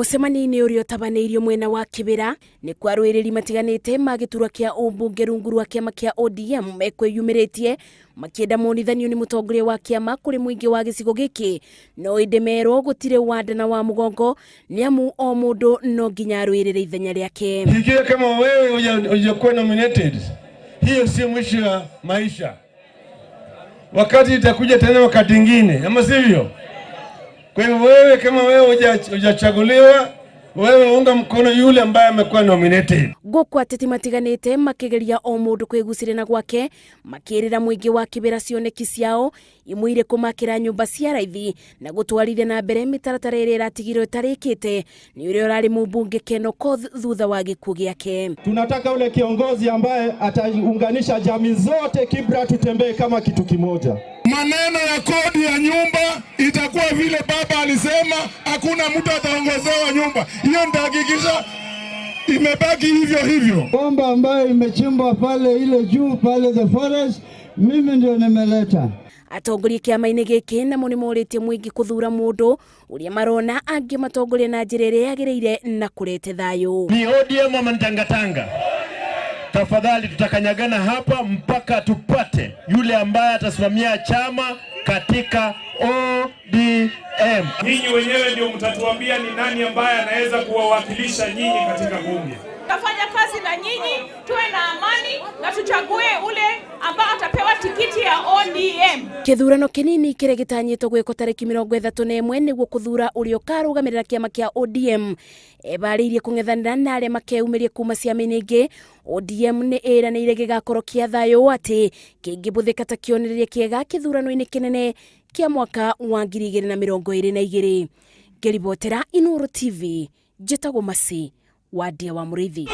Mũcemanio-inĩ ũrĩa ũtabanĩirio mwena wa Kĩbĩra nĩ kwa arũĩrĩri matiganĩte ma gĩturwa kĩa ũmbunge rungu rwa kĩama kĩa ODM mekwĩyumĩrĩtie makĩenda monithanio nĩ mũtongoria wa kĩama kũrĩ mũingĩ wa gĩcigo gĩkĩ, no ĩndĩ merwo gũtirĩ wanda na wa mũgongo nĩ amu o mũndũ no nginya arũĩrĩre ithenya rĩake. Ikiwa kama wewe hujakuwa nominated, hiyo sio mwisho wa maisha. Wakati itakuja tena wakati ingine, ama sivyo? Kwa hivyo wewe kama wewe hujachaguliwa, wewe unga mkono yule ambaye amekuwa nominated. Gũkũ ateti matiganĩte makĩgeria o mũndũ kwĩgucĩrĩria na gwake, makĩrĩra mũingĩ wa Kĩbĩra cioneki ciao imwe irĩ kũmakĩra nyũmba cia raithi na gũtwarithia na mbere mĩtaratara ĩrĩa ĩratigirwo ĩtarĩkĩte nĩ ũrĩa ũrarĩ mũmbunge Ken Okoth thutha wa gĩkuũ gĩake. Tunataka ule kiongozi ambaye ataunganisha jamii zote Kibra, tutembee kama kitu kimoja. Maneno ya kodi ya nyumba itakuwa vile baba alisema, hakuna mtu ataongezewa nyumba. Hiyo nitahakikisha imebaki hivyo hivyo. Bomba ambayo imechimbwa pale ile juu pale the forest, mimi ndio nimeleta. Atongoria kĩama-inĩ gĩkĩ namo nĩ morĩtie mũingĩ kũthura mũndũ ũrĩa marona angĩmatongoria na njĩra ĩrĩa yagĩrĩire na kũrete thayũ. Ni ODM ama ni tangatanga? Tafadhali tutakanyagana hapa mpaka tupate yule ambaye atasimamia chama katika ODM. Nyinyi wenyewe ndio mtatuambia ni nani ambaye anaweza kuwawakilisha nyinyi katika bunge. Tutafanya kazi na nyinyi, tuwe na amani na tuchague ule ambao atapewa tikiti ya ODM. Kĩthurano kĩnini kĩrĩa gĩtanyĩtwo gwĩkwo tarĩki 31 nĩguo kũthura ũrĩa ũkarũgamĩrĩra kĩama kĩa ODM ebarĩirie kũng'ethanĩra na arĩa makeyumĩria kuma ciama-inĩ ingĩ. ODM nĩ ĩranĩire gĩgakorwo kĩa thayũ atĩ kĩngĩbũthĩka ta kĩonereria kĩega kĩthurano-inĩ kĩnene kĩa mwaka wa 2022. Ngĩribotera Inoro TV, njĩtagwo Masi Wadia wa Mũrĩithi.